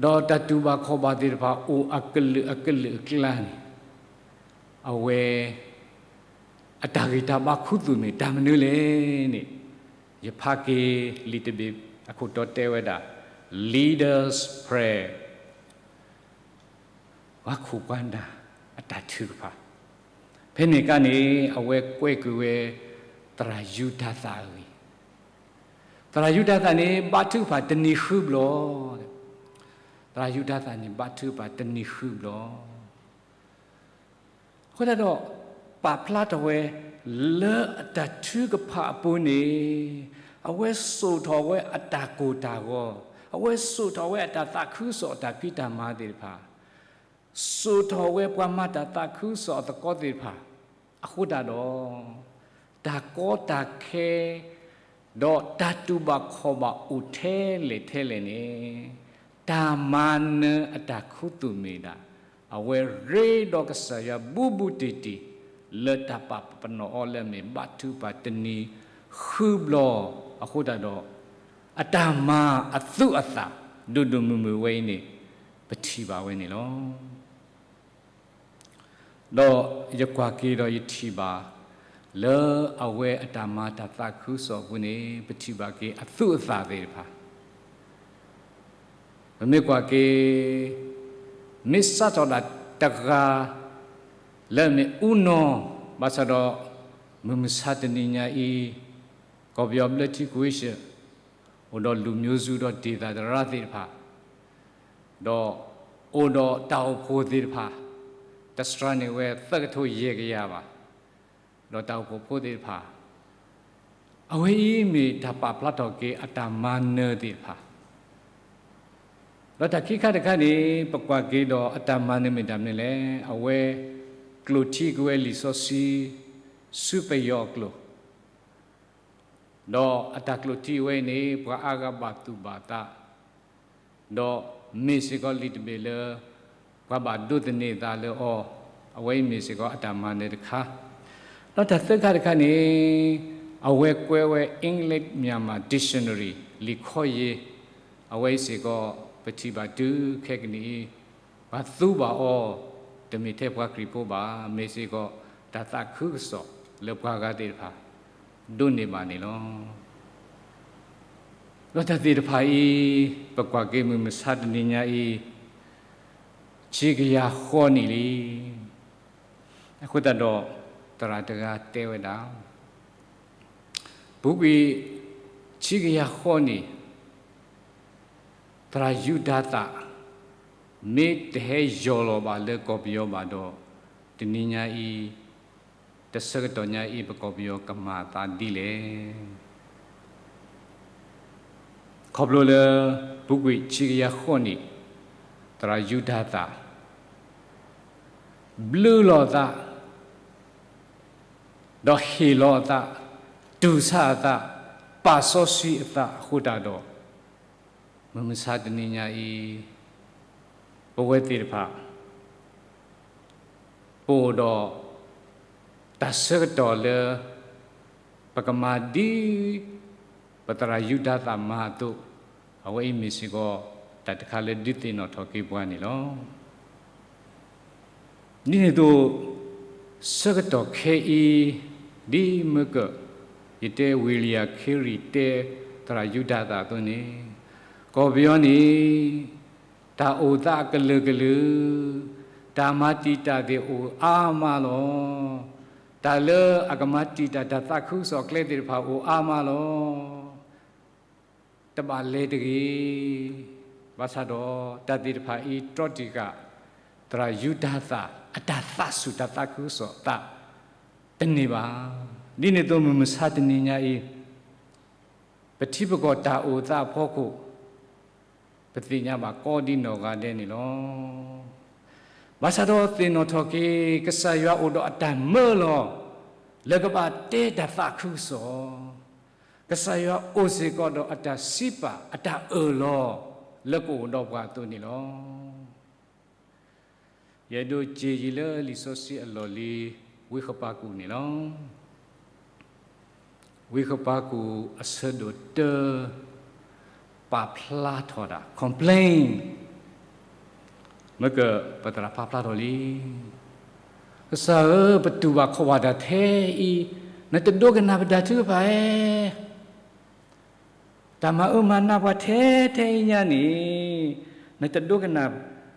ဒီးတၢ်တူၢ်ဘၣ်ခီၣ်ဘၣ်သ့ၣ်တဖၣ်အိၣ်အကလုာ်အကလုာ်အကျါန့ၣ် အဝဲ အတၢ်ဂ့ၢ်တၢ်ဘါခူသူၣ်မ့ၢ်တၢ်မနုၤလဲၣ်န့ၣ် ယဖးက့ၤလံာ်တဘ့ၣ်အခိၣ်တီတဲဝဲဒၣ် Leaders' Prayer, ပှၤခိၣ်ပှၤနၢ်အတၢ်ထုကဖၣ်, ဖဲန့ၣ်အခါန့ၣ် အဝဲကွဲးကွံာ်ဝဲ သရၣ်ယူဒၤသၣ်အဂ့ၢ်, သရၣ်ယူဒၤသၣ်န့ၣ် ဘါထုကဖၣ်တနံၤဃုဘျီ, သရၣ်ယူဒၤသၣ်န့ၣ် ဘါထုကဖၣ်တနံၤဃုဘျီ အဃိသတးဒီး ပာ်ဖျါထီၣ်ဝဲ လၢအတၢ်ထုကဖၣ်အပူၤန့ၣ် အဝဲစိာ်ထီၣ်ဝဲအတၢ်ကိၢ်တၢ်ဂီၤ, အဝဲစိာ်ထီၣ်ဝဲအတၢ်သးခုကစီၣ်အတၢ်ဖံးတၢ်မၤသ့ၣ်တဖၣ်, စိာ်ထီၣ်ဝဲပှၤမၤတၢ်သးခုကစီၣ်အသကိးသ့ၣ်တဖၣ်, အဃိသတးဒီး တၢ်ကီတၢ်ခဲ ဒီးတၢ်တူၢ်ဘၣ်ခီၣ်ဘၣ်အိၣ်ထဲလဲၣ်ထဲလဲၣ်န့ၣ်, တၢ်မၤနၢၤအတၢ်ခူသူၣ်မ့ၢ်ဒၣ် အဝဲရ့ဒီးကစၢ်ယွၤဘူးဘူးတံၢ်တံၢ် လၢတၢ်ပာ်ပနီၣ်အီၤလၢအမ့ၢ်ဘါထုကဖၣ်တနံၤဃုဘျီ, အဃိသတးဒီး အတၢ်မၤအသူအသၣ် ဒိၣ်ဒိၣ်မုၢ်မုၢ်ဝဲအံၤန့ၣ် ပထံၣ်ဘၣ်ဝဲန့ၣ်လီၤ. ဒီးယကွၢ်က့ၤဒီးယထံၣ်ဘၣ် လၢအဝဲအတၢ်မၤတၢ်သးခုကစီၣ်အပူၤန့ၣ် ပထံၣ်ဘၣ်က့ၤအသူအသၣ်သ့ၣ်တဖၣ်, ပမ့ၢ်ကွၢ်က့ၤ မ့ၢ်စးထီၣ်ဒၣ်တဂၤ လၢအမ့ၢ်အူနီၢ်, ဘၣ်ဆၣ်ဒီး မုၢ်မဆါတနံၤညါအံၤ ကီၢ်ပယီၤဘျၢထံကွ့ရှၢၣ် အိၣ်ဒီးလူၤမျိုးစုဒီးဒေသသရၣ်သ့ၣ်တဖၣ်, ဒီးအိၣ်ဒီးတၢ်အိၣ်ဖှိၣ်သ့ၣ်တဖၣ်, တစှၤန့ၢ်ဝဲသၢကထိယဲၢ်ကယၤဘၣ်, ဒီးတၢ်အိၣ်ဖှိၣ်ဖိသ့ၣ်တဖၣ်, အဝဲအံၤမ့ၢ်တၢ်ပာ်ဖျါထီၣ်က့ၤအတၢ်မၤနၢၤသ့ၣ်တဖၣ်, ဒီးတၢ်ခံခါတခါန့ၣ် ပကွၢ်က့ၤဒီးအတၢ်မၤနၢၤမ့ၢ်တၢ်မနုၤလဲၣ်, အဝဲကျိၣ်ထံက့ၤဝဲလံာ်စီဆှံ ဆူပယီၤအကျိာ်, ဒီးအတၢ်ကျိၣ်ထံအဝဲအံၤန့ၣ် ပှၤအါဂၤဘၣ်သူၣ်ဘၣ်သး, ဒီးမ့ၢ်စ့ၢ်ကီးလံာ်တဘ့ၣ်လၢ ပှၤဘၣ်ဒိးသန့ၤအသးလၢအီၤ, အဝဲအံၤမ့ၢ်စ့ၢ်ကီးအတၢ်မၤနၢၤတခါ, ဒီးတၢ်သၢခါတခါန့ၣ် အဝဲကွဲးဝဲ English Myanmar Dictionary လံာ်ခီယ့ၢ်, အဝဲအံၤစ့ၢ်ကီး ပထံၣ်ဘၣ်တုၤခဲကနံၣ်အံၤ ပှၤသူဘၣ်အီၤ တမ့ၢ်ထဲပှၤခရံာ်ဖိဘၣ်, မ့ၢ်စ့ၢ်ကီးတၢ်သးခုကစီၣ်လၢပှၤဂၤသ့ၣ်တဖၣ် ဒိးန့ၢ်ဘၣ်န့ၣ်လီၤ. ဒီးတၢ်သ့ၣ်တဖၣ်အံၤ ပကွၢ်က့ၤမုၢ်မဆါတနံၤညါအံၤ ဆံကယၤဃိးနံၣ်လံ. အဃိသတးဒီး သရၣ်တဂၤတဲဝဲဒၣ် ပူၤကွံာ်ဆံကယၤဃိးနံၣ် သရၣ်ယူဒၤသၣ် မ့ၢ်တဟဲယီၢ်လီၤဘၣ်လၢကီၢ်ပယီၤဘၣ်ဒီး တနံၤညါအံၤ တဆၢကတီၢ်ညါအံၤ ပကီၢ်ပယီၤကမၤအသးဒ်လဲၣ်. ခီဖျိလၢ ပူၤကွံာ်ဆံကယၤဃိးနံၣ် သရၣ်ယူဒၤသၣ် ဘျုးလီၤအသး ဒီးဟ့ၣ်လီၤအသး, တူၢ်ဆါအသး, ပာ်စီဆှံအသးအဃိသတးဒီး, မုၢ်မဆါတနံၤညါအံၤ ပဝဲသ့ၣ်တဖၣ် ပအိၣ်ဒီး တၢ်ဆၢကတီၢ်လၢ ပကမၤဒ် ပသရၣ်ယူဒၤသၣ်မၤအသိး, အဝဲအံၤမ့ၢ်စ့ၢ်ကီး တၢ်တခါလၢဒုးသ့ၣ်နီၣ်ထီၣ်က့ၤပှၤန့ၣ်လီၤ. ဒ်န့ၣ်အသိး ဆၢကတီၢ်ခဲအံၤ ဒ်မ့ၢ်က ယတဲ William Carey တဲ သရၣ်ယူဒၤသၣ်အသိးန့ၣ်, ကီၢ်ပယီၤန့ၣ် တၢ်အိၣ်သးအကလုာ်ကလုာ်, တၢ်မၤတံာ်တာ်သ့ၣ်အိၣ်အါမးလီၤ. တၢ်လၢအကမၤတံာ်တာ်တၢ်သးခုကစီၣ်အကျဲသ့ၣ်တဖၣ်အိၣ်အါမးလီၤ. တဘၣ်လဲၤတဂ့ၤ. ဘၣ်ဆၣ်ဒီး တၢ်သ့ၣ်တဖၣ်အံၤတြီတံာ်ဃာ် သရၣ်ယူဒၤသၣ် အတၢ်သးဆူၣ်တၢ်သးခုကစီၣ်အသး တန့ၢ်ဘၣ်. ဒ်န့ၣ်အသိးမုၢ်မဆါတနံၤညါအံၤ ပထံပကီၢ်တၢ်အိၣ်သးအဖီခိၣ် ပသ့ၣ်ညါဘၣ်ကိးဒ်နီၢ်ဂၤဒဲးန့ၣ်လီၤ. ဘၣ်ဆၣ်ဒီးသ့ၣ်နီၣ်ထီၣ်က့ၤ ကစၢ်ယွၤအိၣ်ဒီးအတၢ်မၢလီၤ လၢကဘၣ်တဲတၢ်သးခုကစီၣ်, ကစၢ်ယွၤအိၣ်စ့ၢ်ကီးဒီးအတၢ်စံးပာ် အတၢ်အၢၣ်လီၤ လၢကအိၣ်ဒီးပှၤအသိးန့ၣ်လီၤ. ယအဲၣ်ဒိးစံးယံာ်လၢလံာ်စီဆှံအလီၢ်လံၤ ဝံဃပၤကူာ်န့ၣ်လီၤ. ဝံဃပၤကူာ်အဆၢဒိၣ်တၢ ပာ်ဖျါထီၣ်ဒၣ် complain မ့ၢ်က ပသရၣ်ပာ်ဖျါထီၣ်လံ. ကစၢ်ဧၢ, ပတူၢ်ဘၣ်ခီၣ်ဘၣ်တၢ်ထဲအံၤ, နတဒိကနၣ်ပတၢ်ထုကဖၣ်ဧါ. တၢ်မၤအၢမၤနးပှၤထဲထဲအံၤညါန့ၣ် နတဒိကနၣ်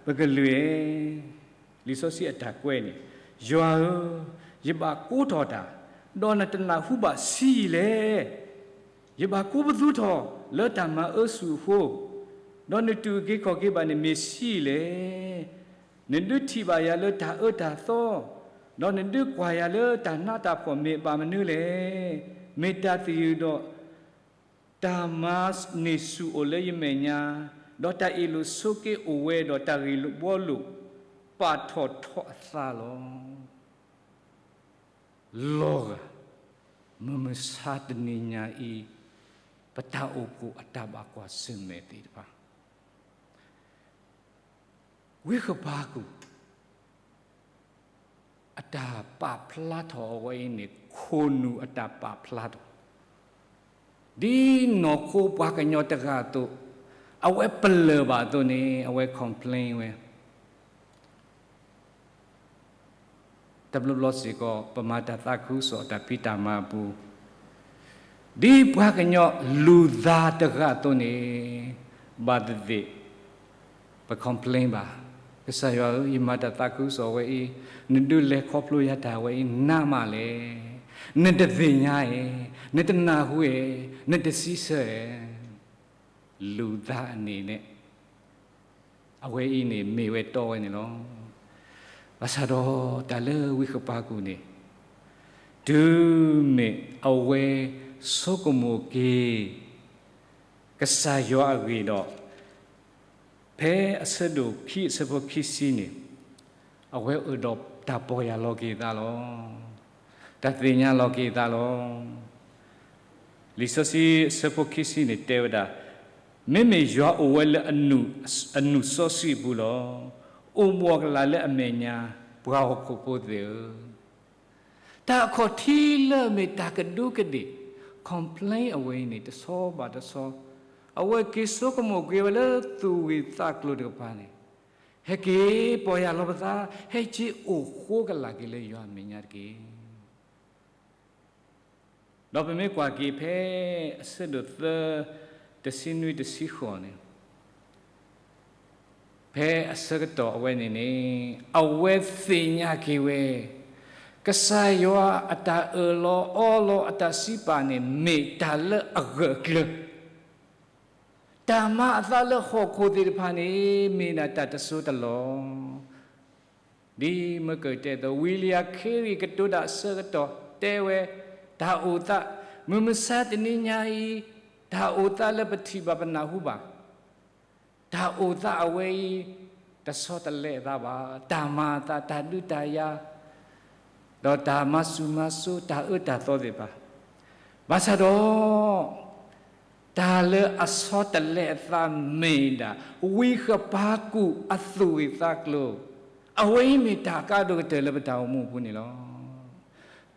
ပကလုာ်ဧါ. လံာ်စီဆှံအတၢ်ကွဲးန့ၣ်, ယွၤဧၢ, ယဘၣ်ကိးထီၣ်တၢ်, ဒီးနတနၢ်ဟူဘၣ်ဆံးယံာ်လဲၣ်. ယဘၣ်ကိးပသူထီၣ်လၢတၢ်မၤအၢဆူၣ်အဃိ, ဒီးနတူၢ်က့ၤခီၣ်က့ၤဘၣ်န့ၣ်မ့ၢ်ဆံးယံာ်လဲၣ်. နဒုးထံၣ်ဘၣ်ယၤလၢတၢ်အၢတၢ်သီ, ဒီးနဒုးကွၢ်ယၤလၢတၢ်နးတၢ်ဖှီၣ်မ့ၢ်အဘၣ်မနုၤလဲၣ်. မ့ၢ်တၢ်သယုၢ်ဒီး တၢ်မၤန့ၢ်ဆူၣ်အိၣ်လၢယမဲာ်ညါ, ဒီးတၢ်အ့ၣ်လိာ်ဆိးက့အိၣ်ဝဲဒီးတၢ်ဂ့ၢ်လိာ်ဘှီလိာ် ပာ်ထီၣ်ထီအသးလီၤ. လီၤဂာ် မုၢ်မဆါတနံၤညါအံၤ ပတၢ်အိၣ်ဖှိၣ်အတၢ်ဘၣ်ကွၢ်ဆၢၣ်မဲာ်သ့ၣ်တဖၣ် ဝံဃပၤကူၣ် အတၢ်ပာ်ဖျါထီၣ်အဝဲအံၤန့ၣ် ခိၣ်နူာ်အတၢ်ပာ်ဖျါထီၣ် ဒ်နီၢ်ခိပှၤကညီတဂၤအသိး အဝဲပလၢၢ်ဘၣ်အသိးန့ၣ် အဝဲ complain ဝဲ တဘျီဘျီစ့ၢ်ကီး ပမၤတၢ်သးခုကစီၣ်တၢ်ဖံးတၢ်မၤအပူၤ ဒ်ပှၤကညီလူၤသးတဂၤအသိးန့ၣ် ဘၣ်သ့ၣ်သ့ၣ် ပ complain ဘၣ်. ကစၢ်ယွၤဧၢ, ယမၤတၢ်သးခုကစီၣ်ဝဲအံၤ, နဒုးလဲၤခီဖျိယၤတၢ်ဝဲအံၤနးမးလဲၣ်. နတသ့ၣ်ညါဧဲ, နတနၢ်ဟူဧဲ, နတစံးဆၢဧဲ. လူၤသးအန့ၣ်န့ၣ် အဝဲအံၤန့ၣ်မ့ၢ်ဝဲတီဝဲန့ၣ်လီၤ. ဘၣ်ဆၣ်ဒီးတၢ်လၢဝံဃပၤကူၣ်န့ၣ် တုၤမ့ၢ်အဝဲဆိကမိၣ်က့ၤ ကစၢ်ယွၤအဂ့ၢ်ဒီး ဖဲအဆၢဒိၣ်ခံအဆၢဖိခံဆံန့ၣ် အဝဲအိၣ်ဒီးတၢ်ပီၢ်ယၢ်လီၤက့ၤအသးလီၤ. တၢ်သ့ၣ်ညါလီၤက့ၤအသးလီၤ. လံာ်စီဆှံအဆၢဖိခံဆံန့ၣ်တဲဝဲဒၣ်, မ့မ့ၢ်ယွၤအိၣ်ဝဲလၢအနူၢ်စီဆှံအပူၤလီၤ. အိၣ်ဘှီၣ်ကလာ်လၢအမဲာ်ညါ, ပှၤဟီၣ်ခိၣ်ဖိသ့ၣ်ဧၢ. တၢ်အခီၣ်ထံးလၢအမ့ၢ်တၢ်ကဒူးကဒ့ၣ် complain အဝဲအံၤန့ၣ် တဆီဘၣ်တဆီ, အဝဲက့ၤဆိကမိၣ်က့ၤဝဲလၢသူၣ်ဂ့ၢ်သးကျိၤတကပၤန့ၣ်, ဟဲက့ၤပီၢ်ယၢ်လီၤပသး, ဟဲက့ၤအိၣ်ဃိကလာ်က့ၤလၢယွၤအမဲာ်ညါတက့ၢ်. ဒီးပမ့ၢ်ကွၢ်က့ၤဖဲအဆၢဒိၣ်သၢ တဆံနွံတဆံဃိးန့ၣ်, ဖဲအဆၢကတီၢ်အဝဲန့ၣ်န့ၣ် အဝဲသ့ၣ်ညါက့ၤဝဲ ကစၢ်ယွၤအတၢ်အၢၣ်လီၤအီလီၤအတၢ်စံးပာ်န့ၣ် မ့ၢ်တၢ်လၢအဂၢၢ်အကျၢၤ, တၢ်မၤအသးလၢဟီၣ်ခိၣ်သ့ၣ်တဖၣ်န့ၣ် မ့ၢ်ဒၣ်တၢ်တစိၢ်တလီၢ် ဒ်မၢကၢၢ်တဲအသိး William Carey ကတိၤတၢ်အဆၢကတီၢ်တဲဝဲ, တၢ်အိၣ်သး, မုၢ်မဆါတနံၤညါအံၤ, တၢ်အိၣ်သးလၢပထံၣ်ဘၣ်ပနၢ်ဟူဘၣ်, တၢ်အိၣ်သးအဝဲအံၤ တဆီတလဲအသးဘၣ်, တၢ်မၤအသး, တၢ်ဒုးတၢ်ယၤ ဒီးတၢ်မၤဆူၣ်မၤစိ တၢ်အၢတၢ်သီသ့ၣ်တဖၣ်, ဘၣ်ဆၣ်ဒီး တၢ်လၢအဆီတလဲအသးမ့ၢ်ဒၣ် ဝံဃပၤကူၣ်အသူၣ်ဂ့ၢ်သးကျိၤ, အဝဲအံၤမ့ၢ်တၢ်ကါဒိၣ်ကတၢၢ်လၢပတၢ်အိၣ်မူအပူၤန့ၣ်လီၤ.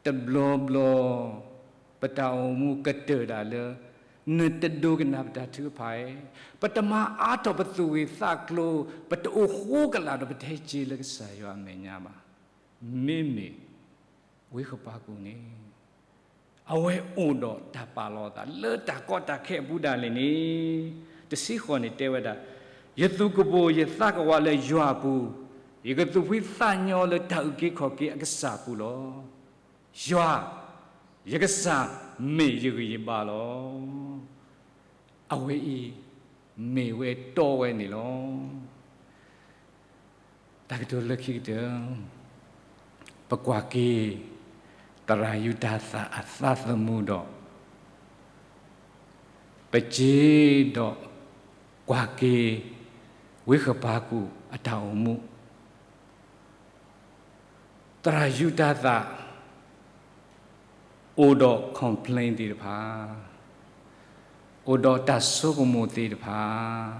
တဘျီဘျီ ပတၢ်အိၣ်မူကတၢၢ်ဒၣ်လၢ နတဒိကနၣ်ပတၢ်ထုကဖၣ်ဧါ, ပတမၤအါထီၣ်ပသူၣ်ဂ့ၢ်သးကျိၤ, ပတအိၣ်ဃိကလာ်ဒီးပတဟဲက့ၤလၢကစၢ်ယွၤအမဲာ်ညါဘၣ်. မ့မ့ၢ် ဝံဃပၤကူၣ်န့ၣ် အဝဲအိၣ်ဒီးတၢ်ပာ်လီၤအသး လၢတၢ်ကီတၢ်ခဲအပူၤဒၣ်လဲာ်န့ၣ်, တဆံဃိးန့ၣ်တဲဝဲဒၣ်, ယသူၣ်ကပိာ်ယသးကဝးလၢယွၤအပူၤ, ယကသူၣ်ဖှံသးညီလၢတၢ်အုၣ်က့ၤခီၣ်က့ၤအကစၢ်အပူၤလီၤ. ယွၤ, ယကစၢ်မ့ၢ်ယဂံၢ်ယဘါလီၤ. အဝဲအံၤ မ့ၢ်ဝဲတီဝဲန့ၣ်လီၤ. တၢ်ကတိၤလၢခံကတၢၢ်, ပကွၢ်က့ၤ သရၣ်ယူဒၤသၣ်အသးသမူဒီး ပစ့ဒီးကွၢ်က့ၤ ဝံဃပၤကူၣ်အတၢ်အိၣ်မူ, သရၣ်ယူဒၤသၣ် အိၣ်ဒီး complain သ့ၣ်တဖၣ်, အိၣ်ဒီးတၢ်ဆိကမိၣ်သ့ၣ်တဖၣ်,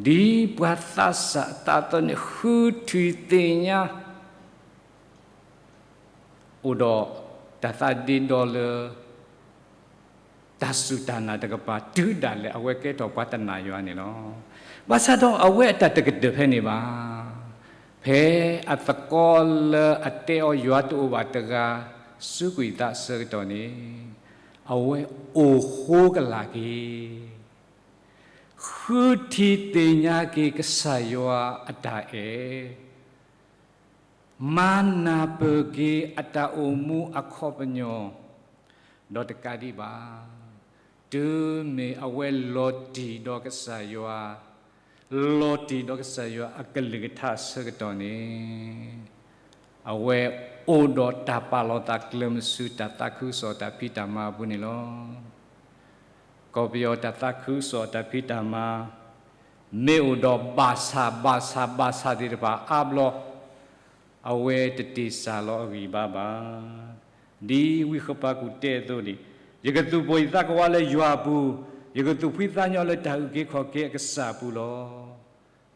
ဒ်ပှၤသးစၢ်အသးအသိးန့ၣ် ဃုထံၣ်သ့ၣ်ညါ အိၣ်ဒီးတၢ်သးဒ့ဒီလၢ တၢ်စူၢ်တၢ်နာ်တကပၤ တုၤဒၣ်လဲာ်အဝဲကဲထီၣ်ပှၤတနာ်ယွၤန့ၣ်လီၤ. ဘၣ်ဆၣ်ဒီးအဝဲအတၢ်တကတၢၢ်ဖဲန့ၣ်ဘၣ်. ဖဲအသကိးလၢအတဲအီၤယွၤတအိၣ်ဘၣ်တဂၤ စူးကွံာ်သးအဆၢကတီၢ်န့ၣ် အဝဲအိၣ်ဃိကလာ်က့ၤ ဃုထံၣ်သ့ၣ်ညါက့ၤကစၢ်ယွၤအတၢ်အဲၣ်, မၤနၢ်ပၢၢ်က့ၤအတၢ်အိၣ်မူအခီပညီ, ဒီးတကးဒံးဘၣ်, တုၤမ့ၢ်အဝဲလီၤတံၢ်ဒီးကစၢ်ယွၤ, လီၤတံၢ်ဒီးကစၢ်ယွၤအကလုၢ်ကထါအဆၢကတီၢ်န့ၣ် အဝဲအိၣ်ဒီးတၢ်ပာ်လီၤသးကျၢၤမုဆူတၢ်သးခုကစီၣ်တၢ်ဖံးတၢ်မၤအပူၤန့ၣ်လီၤ. ကီၢ်ပယီၤတၢ်သးခုကစီၣ်တၢ်ဖံးတၢ်မၤ, မ့ၢ်အိၣ်ဒီးဘၣ်ဆၣ်ဘၣ်ဆၣ်ဘၣ်ဆၣ်သ့ၣ်တဖၣ်အါဘျီ, အဝဲတတ့ၢ်စၢ်လီၤအဂံၢ်ဘါဘၣ်. ဒ်ဝံဃပၤကူၣ်တဲအသိးန့ၣ်, ယကသူၣ်ပိၢ်ယသးကဝးလၢယွၤအပူၤ, ယကသူၣ်ဖှံသးညီလၢတၢ်အုၣ်က့ၤခီၣ်က့ၤအကစၢ်အပူၤလီ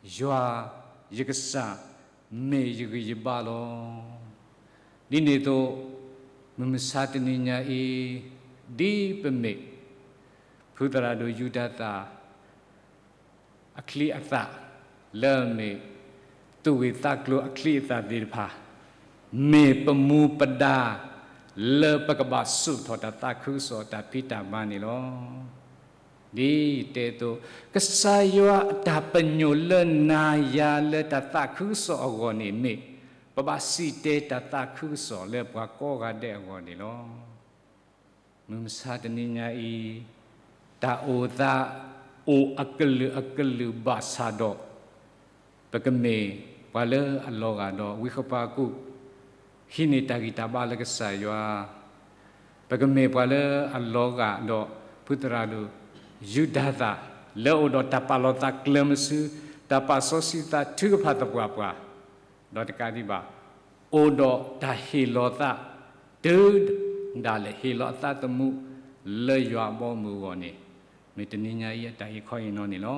ၤ. ယွၤ, ယကစၢ်, မ့ၢ်ယဂံၢ်ယဘါလီၤ. ဒ်န့ၣ်အသိး, မုၢ်မဆါတနံၤညါအံၤ, ဒ်ပမ့ၢ် ဖုသရၣ်ဒိၣ်ယူဒၤသၣ် အချံအသၣ်, လၢအမ့ၢ် သူၣ်ဂ့ၢ်သးကျိၤအချံအသၣ်သ့ၣ်တဖၣ်, မ့ၢ်ပမူပဒါ လၢပကဘၣ်စိာ်ထီၣ်တၢ်သးခုကစီၣ်တၢ်ဖံးတၢ်မၤန့ၣ်လီၤ. ဒ်ယတဲအသိး, ကစၢ်ယွၤအတၢ်ပညိၣ်လၢနၤယၤလၢတၢ်သးခုကစီၣ်အဂီၢ်န့ၣ်မ့ၢ်, ပဘၣ်စံၣ်တဲၤတၢ်သးခုကစီၣ်လၢပှၤကိးဂၤဒဲးအဂီၢ်န့ၣ်လီၤ. မုၢ်မဆါတနံၤညါအံၤ, တၢ်အိၣ်သး အိၣ်အကလုာ်အကလုာ်ဘၣ်ဆၣ်ဒီး, ပကမ့ၢ်ပှၤလၢအလီၤဂာ်ဒီးဝံဃပၤကူၣ်, ဟံးန့ၢ်တၢ်ဂံၢ်တၢ်ဘါလၢကစၢ်ယွၤ, ပကမ့ၢ်ပှၤလၢအလီၤဂာ်ဒီးဖုသရၣ်ဒိၣ်ယူဒၤသၣ်, လၢအအိၣ်ဒီးတၢ်ပာ်လီၤသးကျၢၤမစု, တၢ်ပာ်စီဆှံသးထုကဖၣ်သပှၢ်ပှၢ်, ဒီးတကးဒံးဘၣ်, အိၣ်ဒီးတၢ်ဟ့ၣ်လီၤသး, တုၤဒၣ်လဲာ်ဟ့ၣ်လီၤအသးသမူလၢယွၤအဘီအမုၢ်အဂီၢ်န့ၣ်, မ့ၢ်တနံၤညါအံၤအတၢ်ဟ့ၣ်ခီဟ့ၣ်နီၤန့ၣ်လီၤ.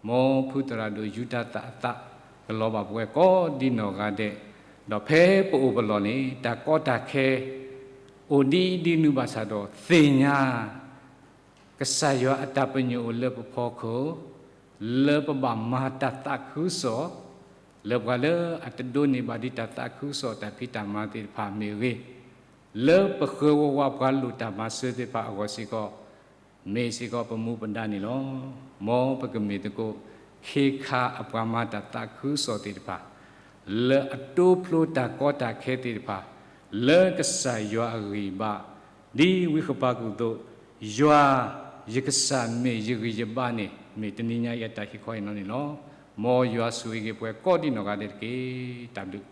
မ်ဖုသရၣ်ဒိၣ်ယူဒၤသၣ်အသးကလီၤဘၣ်ပဝဲကိးဒ်နီၢ်ဂၤဒဲး, ဒီးဖဲပအိၣ်ပလီၢ်န့ၣ် တၢ်ကီတၢ်ခဲ အိၣ်ဒ်အံၤဒ်နုၤဘၣ်ဆၣ်ဒီး သ့ၣ်ညါ ကစၢ်ယွၤအတၢ်ပညိၣ်အိၣ်လၢပဖီခိၣ်, လၢပဘၣ်မၤတၢ်သးခုကစီၣ်, လၢပှၤလၢအတဒိးန့ၢ်ဘၣ်ဒံးတၢ်သးခုကစီၣ်တၢ်ဖံးတၢ်မၤသ့ၣ်တဖၣ်မ့ၢ်ဂ့ၤ, လၢပဃၢၤဝးဝးပှၤလိၣ်တၢ်မၤစၢၤသ့ၣ်တဖၣ်အဂီၢ်စ့ၢ်ကီး, မ့ၢ်စ့ၢ်ကီးပမူပဒါန့ၣ်လီၤ. မ်ပကမ့ၢ်သကိး ခ့ခါအပှၤမၤတၢ်သးခုကစီၣ်သ့ၣ်တဖၣ်, လၢအတိဖျိတၢ်ကီတၢ်ခဲသ့ၣ်တဖၣ် လၢကစၢ်ယွၤအဂံၢ်ဘါ, ဒ်ဝံဃပၤကူၣ်အသိး, ယွၤ, ယကစၢ်မ့ၢ်ယဂံၢ်ယဘါန့ၣ် မ့ၢ်တနံၤညါအံၤအတၢ်ဟ့ၣ်ခီဟ့ၣ်နီၤန့ၣ်လီၤ. မ်ယွၤဆိၣ်ဂ့ၤက့ၤပှၤကိးဒ်နီၢ်ဂၤဒဲးတက့ၢ်. တၢ်ဘျုး